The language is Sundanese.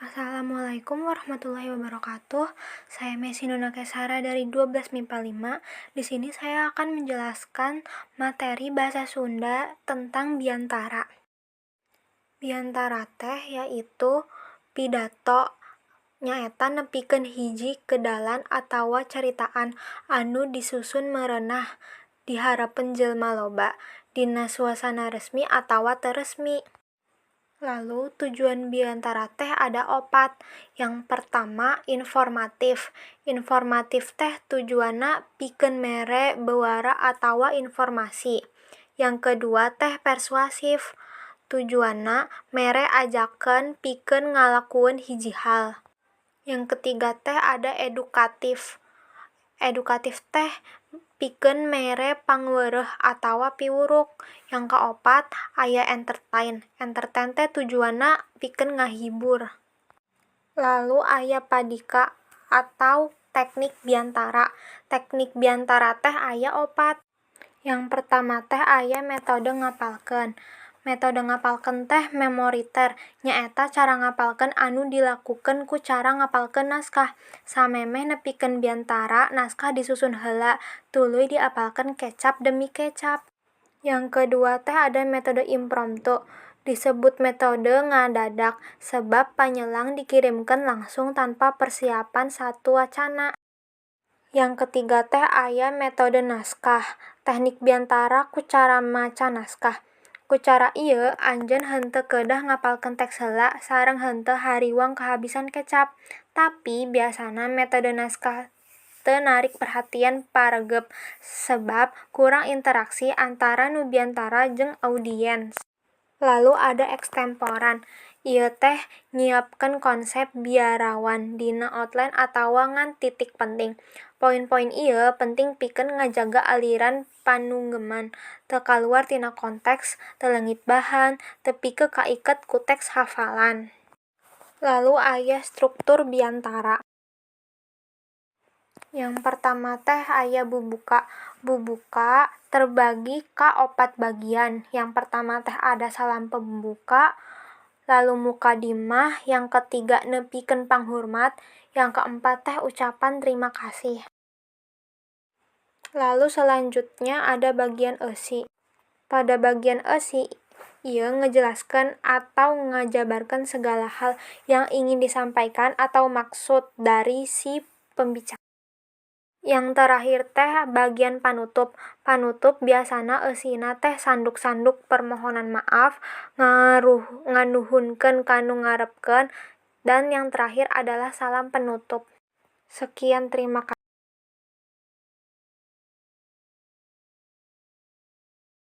Assalamualaikum warahmatullahi wabarakatuh. Saya Messi Nona Kesara dari 12 MIPA 5. Di sini saya akan menjelaskan materi bahasa Sunda tentang biantara. Biantara teh yaitu pidato, nyaeta nepikeun hiji kedalan atawa caritaan anu disusun merenah di hareupun jelema loba dina suasana resmi atawa teu resmi. Lalu tujuan biantara teh ada opat. Yang pertama, informatif. Informatif teh tujuanna pikeun mere bewara atawa informasi. Yang kedua teh persuasif. Tujuanna mere ajakan pikeun ngalakueun hiji hal. Yang ketiga teh ada edukatif. Edukatif teh pikeun mere pangweureuh atawa piwuruk. Yang kaopat aya entertain. Entertain teh tujuanna pikeun ngahibur. Lalu aya padika atau teknik biantara. Teknik biantara teh aya opat. Yang pertama teh aya metode ngapalkeun. Metode ngapalkeun teh memoriter, nyaeta cara ngapalkeun anu dilakukeun ku cara ngapalkeun naskah. Samemeh nepikeun biantara, naskah disusun heula, tuluy diapalkeun kecap demi kecap. Yang kedua teh ada metode impromptu. Disebut metode ngadadak sebab panyelang dikirimkeun langsung tanpa persiapan satuacanna. Yang ketiga teh aya metode naskah. Teknik biantara ku cara maca naskah. Ku cara ieu anjeun henteu kedah ngapalkeun teks heula sareng henteu hariwang kahabisan kecap. Tapi biasana metode naskah teu narik perhatian paregep sebab kurang interaksi antara nu biantara jeung audiens. Lalu ada ekstemporan. Ieu teh nyiapkeun konsep biarawan dina outline atawa ngan titik penting. Poin-poin ieu penting pikeun ngajaga aliran panunggeman, teu kaluar tina konteks, teu leungit bahan, tepi ka kaiket ku teks hafalan. Lalu aya struktur biantara. Yang pertama teh aya bubuka. Bubuka terbagi ka opat bagian. Yang pertama teh ada salam pembuka, lalu mukadimah, yang ketiga nepikeun panghurmat, yang keempat teh ucapan terima kasih. Lalu selanjutnya ada bagian eusi. Pada bagian eusi ieu ngejelaskeun atau ngajabarkeun segala hal yang ingin disampaikan atau maksud dari si pembicara. Yang terakhir teh bagian panutup. Panutup biasana eusina teh sanduk-sanduk permohonan maaf, nganuhunkeun ka nu ngarepkeun, dan yang terakhir adalah salam penutup. Sekian, terima kasih.